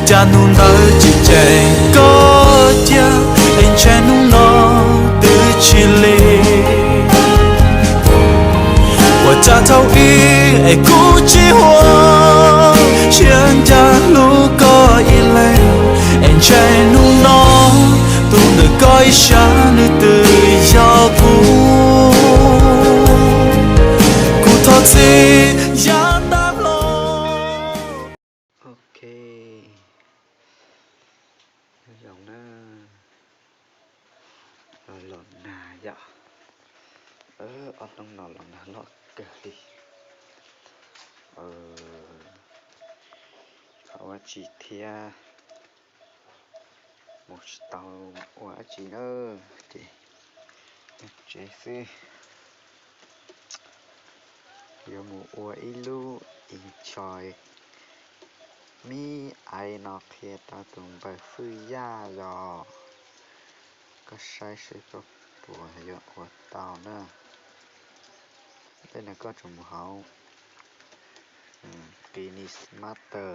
Cas hnub ntawd tsis ceem koj cia, es ntshai hnub no twb tsis lig. Ua cas thaum ub es kuv tsis huam, siab ncaj hlub koj ib leeg, es ntshai hnub no tus ntawm koj ib sab nws twb yog kuv. Kuv thov txim yav tag los. Ok, nyob zoo na, los los nag yom. Ob hnub no los nag loj kawg li. Tsis ua dab tsi thiab, mus tsis tau ua dab tsi na, ces nyob tsev xwb. Yuav mus ua ib lub enjoy me ai no qhia tau tus npawg Fwj Yaj los, koj saib seb koj puas yuav ua tau na. Tej no koj tsum mus hauv KineMaster,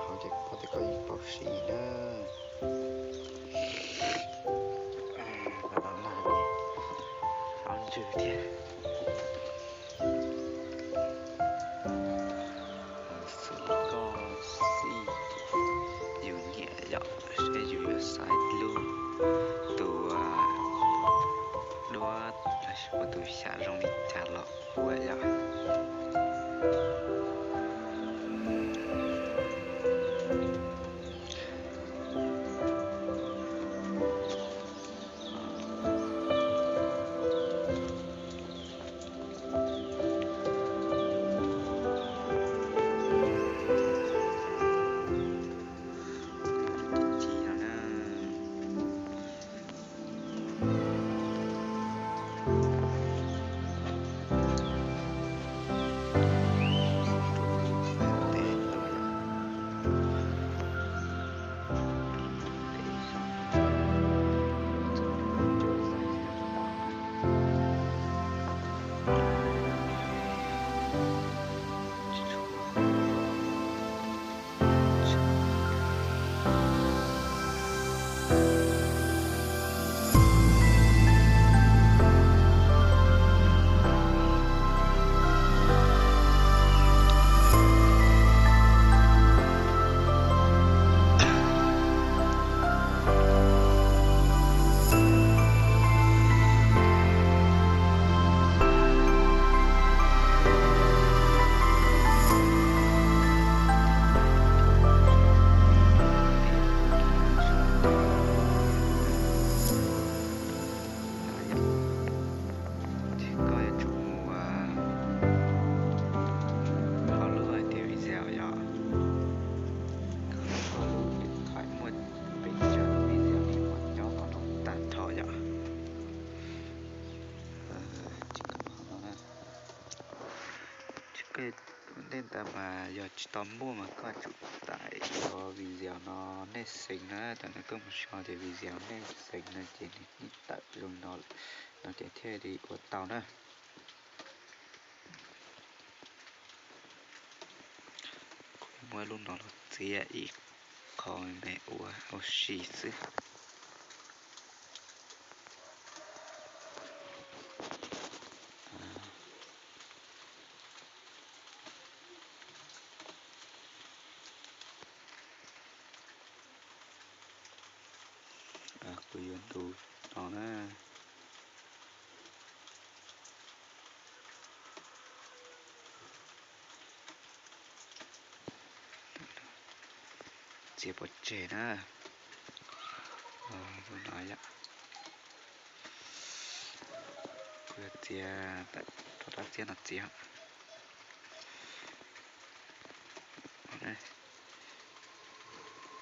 hauv ces pom tias koj yeej paub siv na. Los nag li, hauv ntsws thiab. Xws li koj xij yus nyiam yom, seb yus yuav xaiv lub tus duab los sis ua tus xyam zoo li cas los ua yom. Ces koj yuav tsum mus, koj lub hais tias video yom, koj lub điện thoại muaj pes tsawg video li mas nyob qhov no tag nrho yom. Koj ua ntej ntawd mas yog tsis tau muaj mas koj tsum tải cov video no nej xeev na, tam no koj mus so ces video nej xeev no ces nws yeej tawm zoo no, no ces thiaj li ua tau na. Kuv muab lub no los txiav ib qho me ua ua si xwb. Kuv yuav ntu no na. Txiav pov tseg na. Lub no yom. Kuv yuav txiav, rov qab txiav no txiav.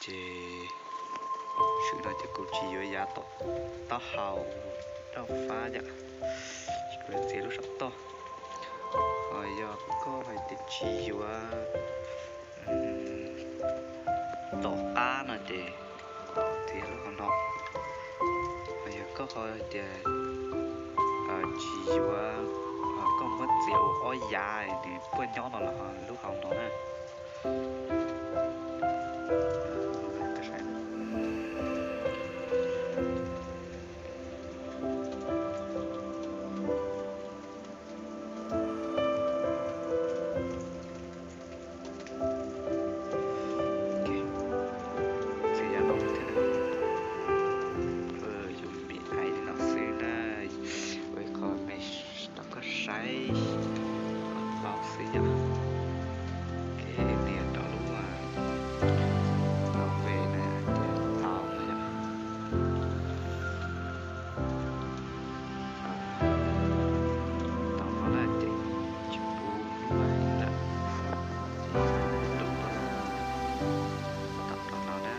Ces swm no ces kuv tsis yuav yav tom taub hau rau fab yom, kuv yuav txiav lub saum toj. Ho yog koj hais tias tsis yuav tom qab no ces txiav lub hauv no. Ho yog koj ho tias tsis yuav, koj muab Txiav ua ob yav nws puag nyob no los lub hauv no na. Txiav yav no thiab na. Yus vim ais li no xwb na, ua ib qho me rau koj saib, paub xwb yom. Kev tias rau lub, tau ve na, tias tau no yom. Tau no na ces tsis pub lub lawm, ces lub no tau rau no na.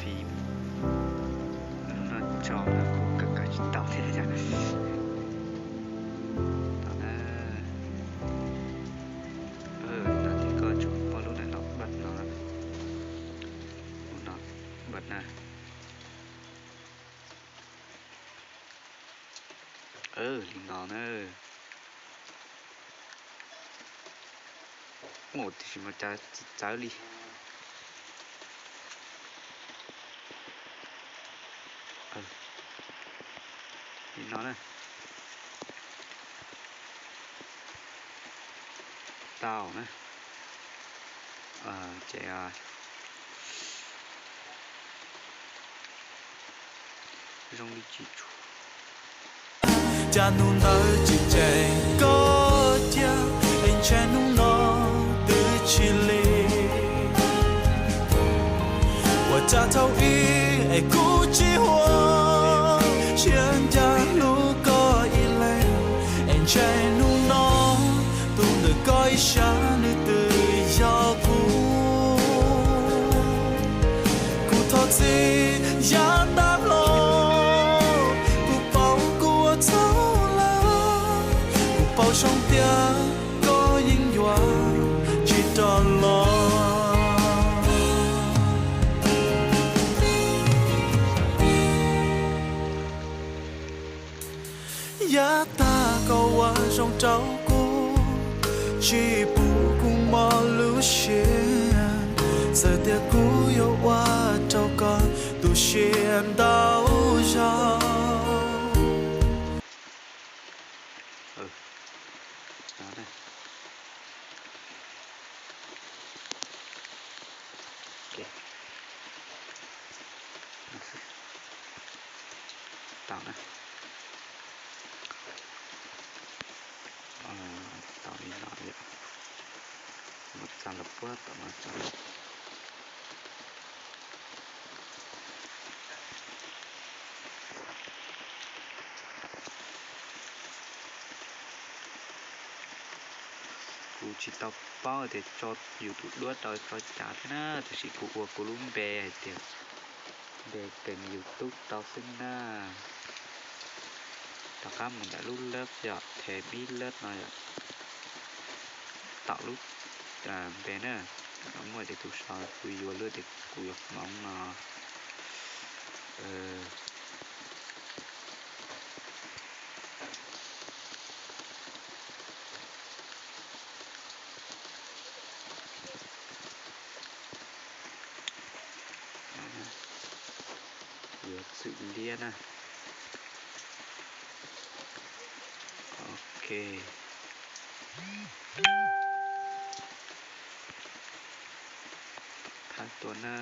Phim no tso no kuv kawm kawm tsis tau thiab yom. Tau na. Tam ces koj tsum pom lub ntawm no bật no, lub no bật na. Li no na. Ua tiam sis mas cas tsis txawv li. Li no na. Tau na. Ces zoo li tsis tshua. Cas hnub ntawd tsis ntseeg koj cia, es ntshai hnub no twb tsis li. Ua cas thaum ub es kuv tsis huam, siab ncaj hlub koj ib leeg, es ntshai hnub no tus ntawm koj ib sab nws twb yog kuv. Kuv thov txim yav tag los, kuv paub kuv ua txhaum lawm, kuv paub zoo tias koj yeej yuav tsis rov los. Yav tag koj ua zoo rau kuv, tsis pub kuv mob lub siab, txawm tias kuv yuav ua rau koj tu siab ntau zaus. Tau na. Tau li no yom. Mus txog los puag tom no tso. Kuv tsis tau paub tias tso yus tus duab rau tso cas thiab na, tiam sis kuv ua kuv lub npe hais tias npe kênh YouTube rau xwb na. Rov qab mus ntawm lub lab yom, thêm bí lab no yom. Tom lub npe na, muaj tias tus sau kuv yuav lub tias kuv yuav Hmoob no. Yuav txwm liab na. Ok. Thab tua na,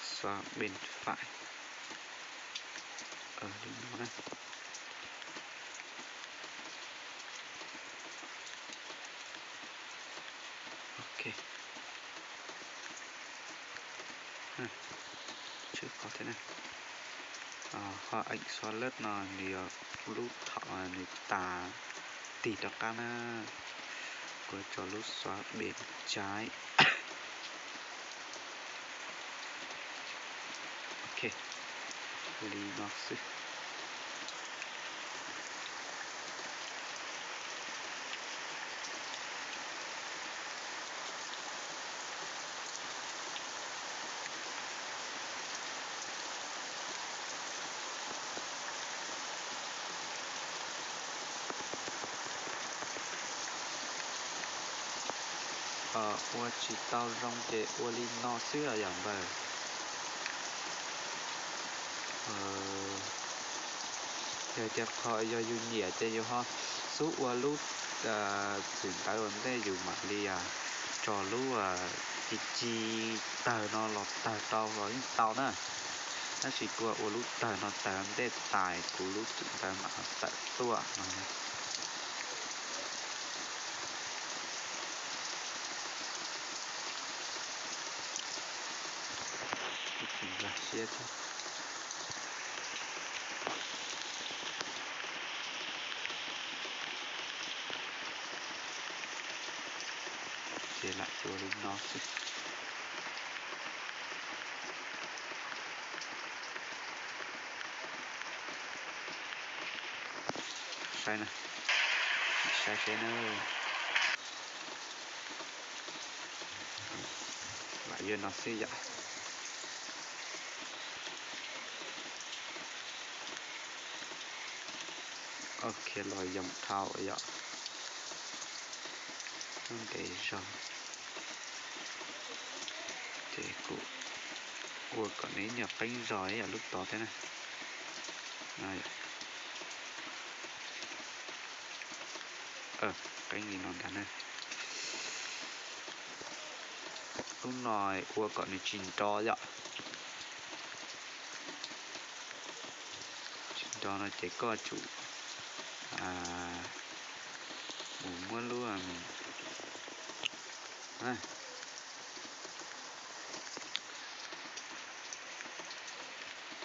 xóa bên phải. Li no na. Ok. Tswv qhov thiab na. Ho eem xóa lab no nws yog lub thaum nws tas tig rov qab na. Kuv tso lub xóa pem tsaib. Ok, li no xwb. Ua tsis tau zoo ces ua li no xwb os yom npawg. Yog tias qhov yog yus nyiam ces yus ho xub ua lub txwm ntawv ua ntej yus mam li tso lub ci ci tawg no los tawg rau los yeej tau na. Tab sis kuv ua lub tawg no tawg ntej tas kuv lub txwm ntawv mam tawm tuaj no. Nkag siab thiab. Ces lam ua li no xwb. Saib na, saib seb na. Lam yuav no xwb yom. Ok, los yoos dhau yom. Lub ntev zog. Ces kuv ua kom nws nyuag qeeb zog ib yam lub tod thiab na. Qeeb li no ntag na. Lub no ua kom nws tsis nro yom. Tsis nro no ces koj tsum mus muab lub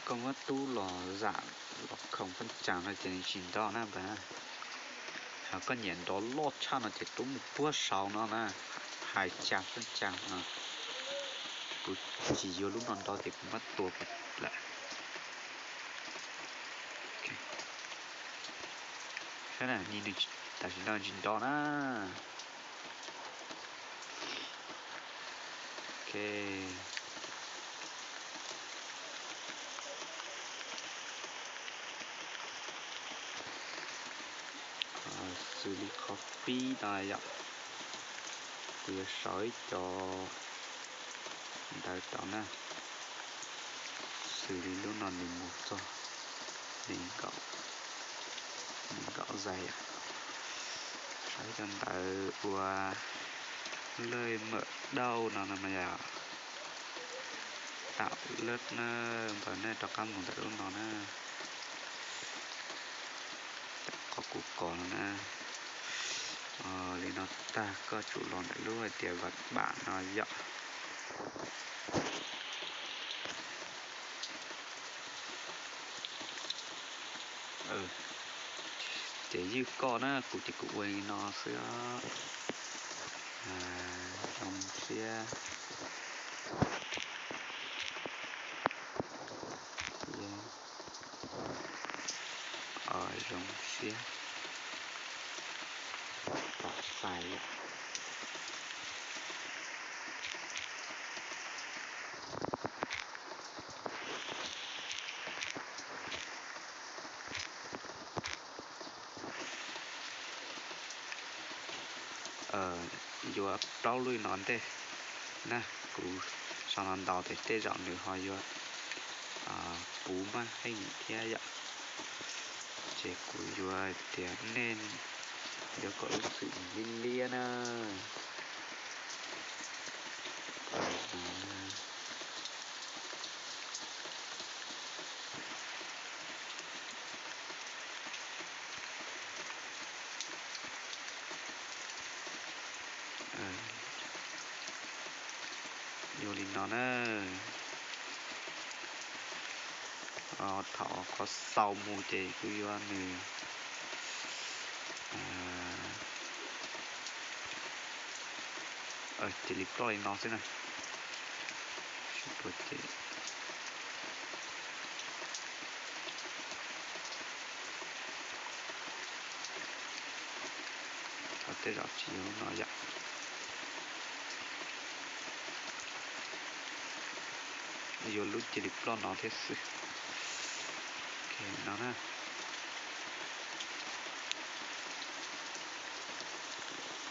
koj muab tub los zam los khoom pheej tsaas no ces nws tsis nro na npawg na. Ho koj nyiam nrov loj tshaj no ces rub mus puag saud no na, hais tsaas pheej tsaas no. Kuv tsis yuav lub no nro ces kuv muab tua lawm. Saib na, tam sim no tsis nro na. Ok. Xws li qhov pib no yom, kuv yuav sau ib co ntawv rau na, xws li lub no nws mus txog nees nkaum, nees nkaum zais yom. Sau ib co ntawv ua lej mawm dauj no no yom, tam lej na, npawg nej rov qab mus ntawm lub no na. Qhov kuv kos no na. Li no tag koj tsum los ntawm lub hais tias vas pam no yom. Ces ywj koj na, kuv ces kuv ua li no xwb. Zoo siab. Zoo siab. Pom xais yom. Yuav plaub lub no ntej na, kuv sau no ntau tes tej zaum nws ho yuav puv maj heej thiab yom. Ces kuv yuav tias nej yuav kom lub txwm liab liab na. Yuav li no na. Thaum qhov xaus mus ces kuv yuav nws cia li ploj li no xwb na. Tej zaum tsis yuav lub no yom. Yuav lub cia li ploj no thiab xwb. No na.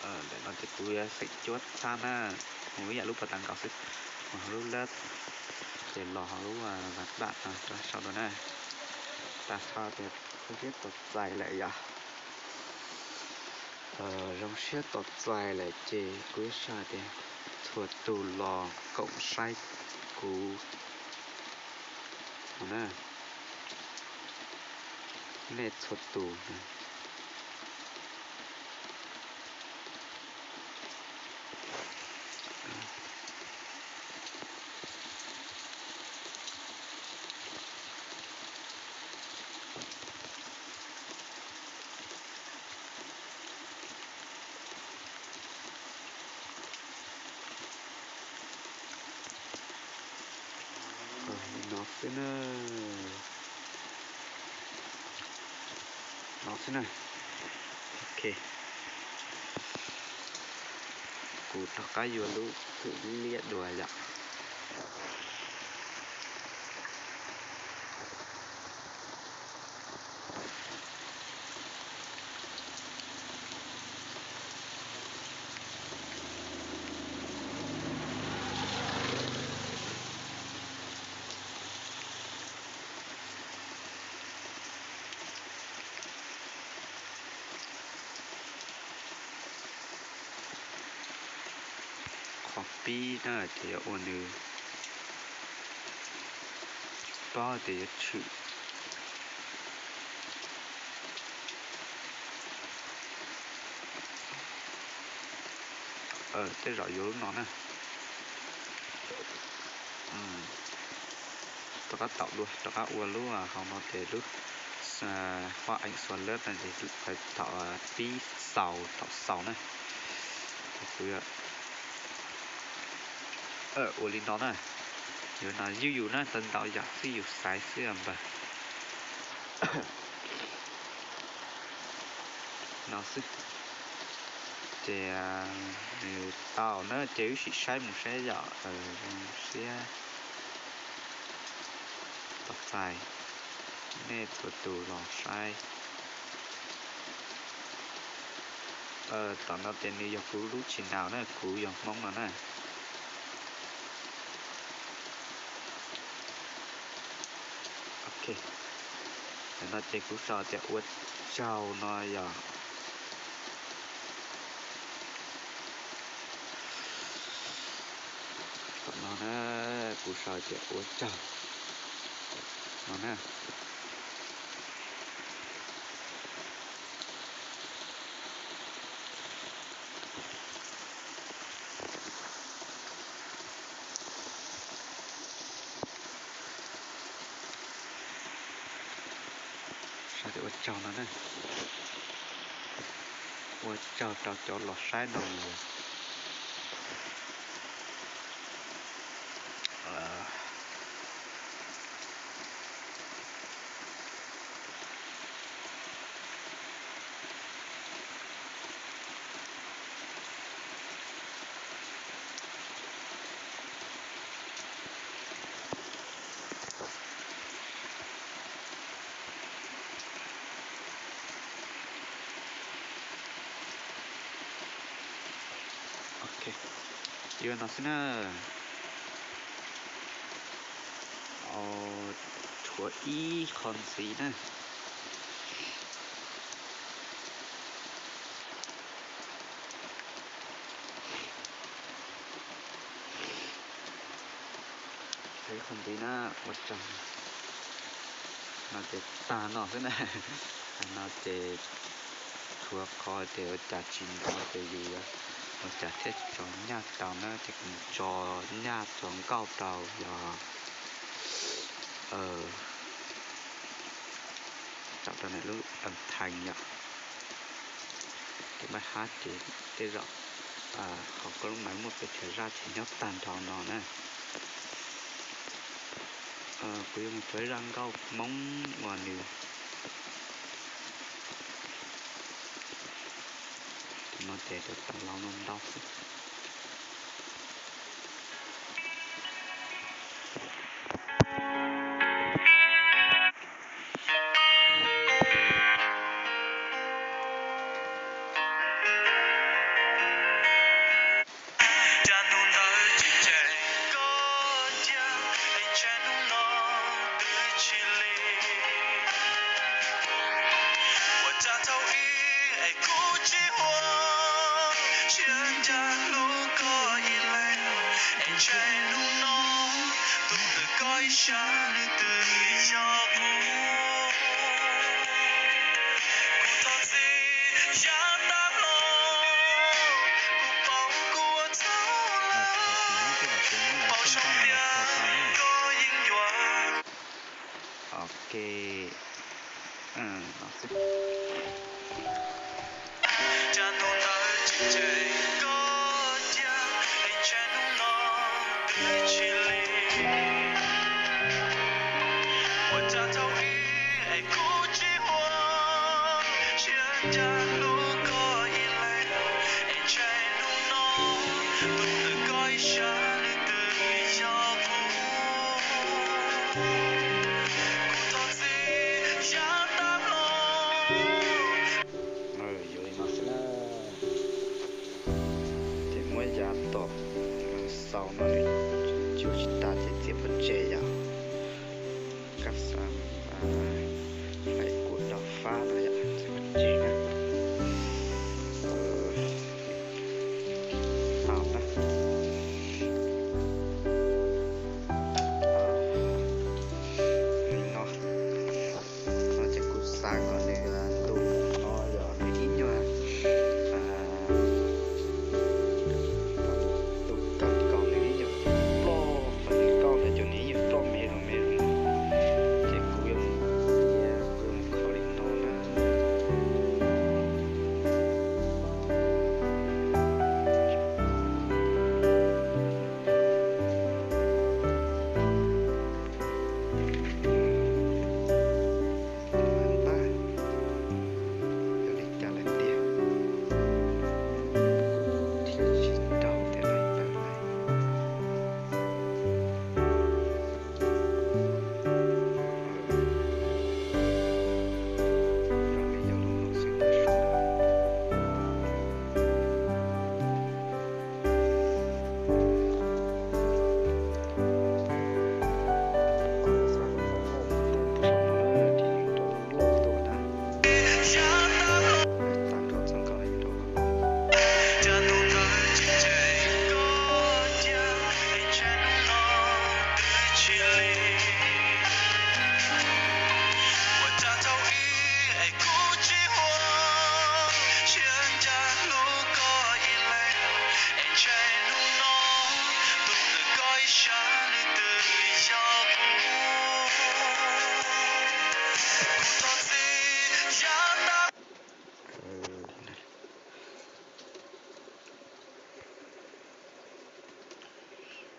Ntawm no ces kuv yuav xeem cuab txhab na, mus ib yam lub pas tas nkaus xwb, mus hauv lub lab ces los hauv lub vas dam no rau sau dua na. Tas ho tias zoo siab txaus txais lawm yom. Zoo siab txaus txais lawm ces kuv yuav sau tias txhua tus los koom saib kuv na, nej txhua tus. No xwb na. No xwb na. Ok, kuv rov qab yuav lub hwm liab dua yom. Qhov pib na ces yuav ua nws, tsis paub tias yuav tshwm. Tej zaum yuav lub no na. Rov qab taum dua, rov qab ua lub hauv no ces lub huab eem xuas lab no ces thaum pib xaus, thaum xaus na. Ces kuv ua li no na. Yuav no ywj yus na, ntau ntau yam xwb yus xaiv xwb npawg. No xwb. Ces nws tau na ces wb sim saib mus saib yom. Zoo siab txaus txais nej txhua tus los saib. Tom no ces nws yog kuv lub channel na, kuv yog Hmoob no na. Ok, no ces kuv sau tias ua tsaug no yog. Tom no na, kuv sau tias ua tsaug no na. Sau tias ua tsaug no na. Ua tsaug rau cov los saib no. Ok, yuav no xwb na. Tshuav ib qho ntxiv na. Ib qho ntxiv na, ua tsaug. No ces tag no xwb na. No ces tshuav qhov tias ua cas tsis nrov ces yus yuav ua cas thiaj tso nyaj tau na, ces kuv tso nyaj tso nkauj rau yog Tsom rau ntawm lub âm thanh yom. Tus maj hab ces tej zaum qhov koj lub maiv muaj pes tsawg zaj ces nyob tag nrho no na. Kuv yuav mus tso ib zaj nkauj Hmoob uas nws, tus no ces tus tau laus no ntau xwb. Cas hnub ntawd tsis ntsib koj cia, es ntshai hnub no twb tsis lig. Ua cas thaum ub es kuv tsis ua, cia ncaj hlub koj ib leeg, es ntshai hnub no tus ntawm koj ib sab nws twb yog kuv. Kuv thov txim yav tag los, kuv paub kuv ua txhaum lawm, paub zoo tias koj yeej yuav. Ok. Cas hnub ntawd tsis ntsib koj cia, es ntshai hnub no twb tsis lig. Ua cas thaum ub es kuv tsis ua, cia ncaj hlub koj ib leeg, es ntshai hnub no tus ntawm koj ib sab nws twb yog kuv. Kuv thov txim yav tag los. Yuav li no xwb na. Ces muab yav tom xaus no nws tsis ua tsis tas ces txiav pov tseg yom. Kab xa hlais kuam rau fab no yom, txiav pov tseg na. Tau na. Li no. No ces kuv xav kom nws tu no yog nws ib nyuag, tu tag nkaus nws ib nyuag ploj, qhov nws kauj ntawd ces nws ib nyuag ploj me lus me lus no. Ces kuv yuav, kuv yuav mus kho li no na. Tab, yog li cas lawm tiag, thiaj tsis raug thiab lawm ntawd lawm. Zoo li yog lub no xwb ntag.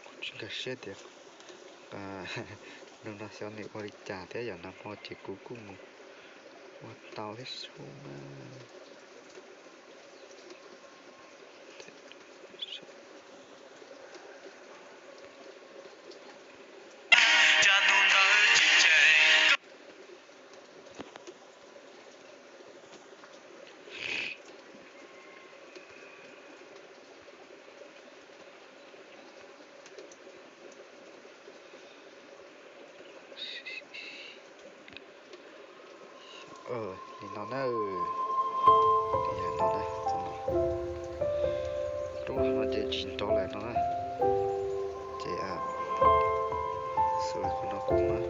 Kuv tsis nkag siab tias nug no xyov nws ua li cas thiab yom, nag hmo ces kuv kuj mus ua tau thiab xwb na. Li no na, li no na, rub no ces tsis nrov lawm no na. Ces xws li qhov no kuv muab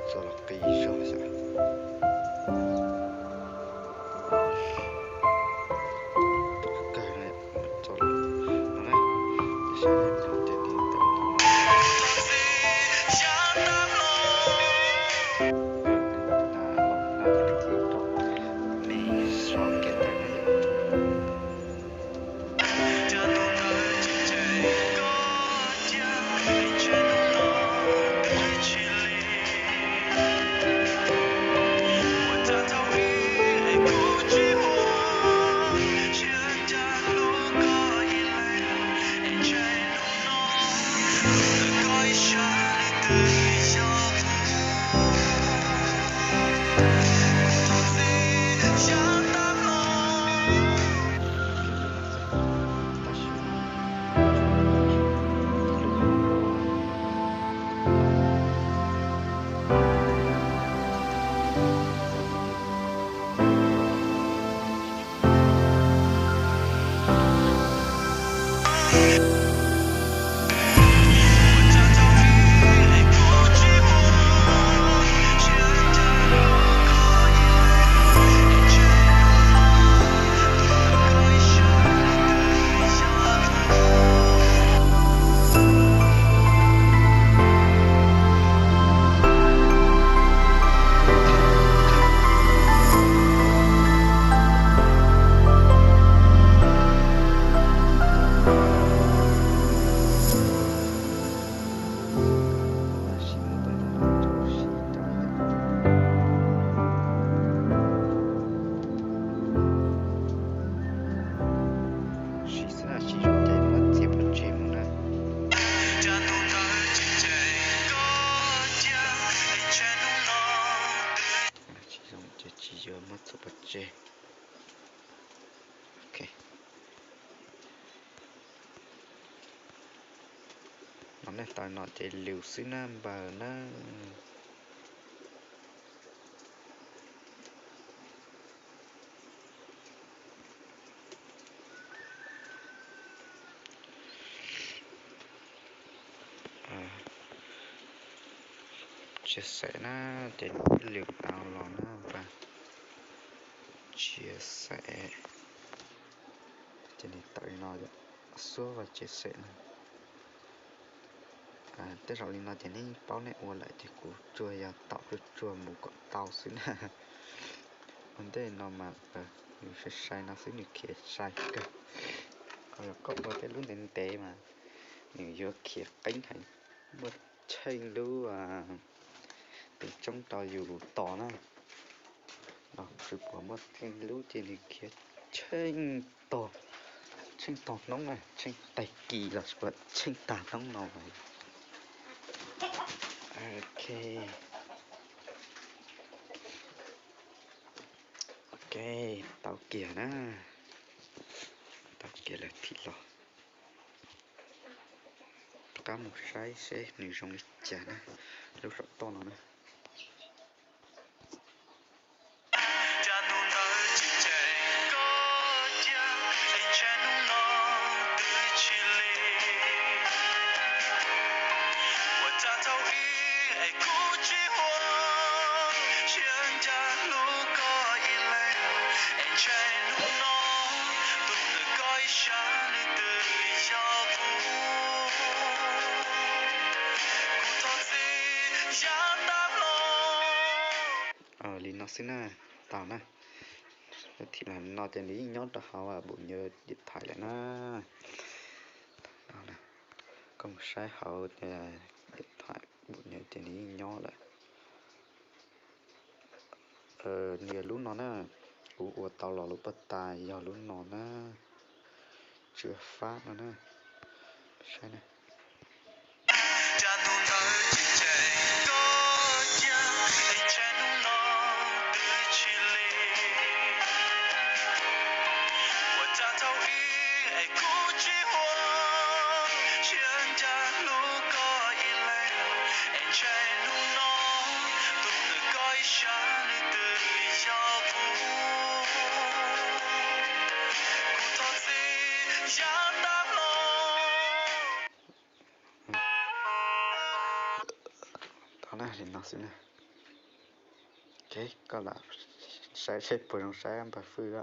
txo los qis zog xwb. Tus kawg no txo los no na, saib no ces nws tau no. Siv xwb na, tsis zoo ces muab txiav pov tseg mus na. Tsis zoo ces tsis yuav, muab txiav pov tseg. Ok. No nej tau no ces lus xwb na npawg na. Chia sẻ na, ces nws lwm tau los na, chia sẻ. Ces nws tawm li no, xub vas chia sẻ na. Tej zaum li no ces nej paub nej ua lawm ces kuv tsuas yog tom tsuag tsuag mus kom tau xwb na. Ua ntej no mas nws sai sai no xwb, nws khiav sai kawg. Ho yog koj ua tej lub ntev ntev mas nws yuav khiav qeeb heev. Muaj tsheej lub tes tsoob rau yus tos na. Los tsis pom muaj tsheej lub ces nws khiav tsheej tog, tsheej tog hnub na, tsheej tag kis los tsis pom tsheej tag hnub no. Ok, ok, tau kiag na, tau kiag lawm thim los. Rov qab mus saib seb nws zoo li cas na, lub saum toj no na. Li no xwb na, tau na. Thim los no ces nws yeej nyob rau hauv bum nyuv điện thoại lawm na. Koj mus saib hauv điện thoại bum nyuv ces nws yeej nyob lawm. Nws yog lub no na, kuv ua tau los lub paj tas yog lub no na. Tsw fab no na. Saib na. Tau na, li no xwb na. Ok, koj lam saib seb puas zoo saib npawg Fwj.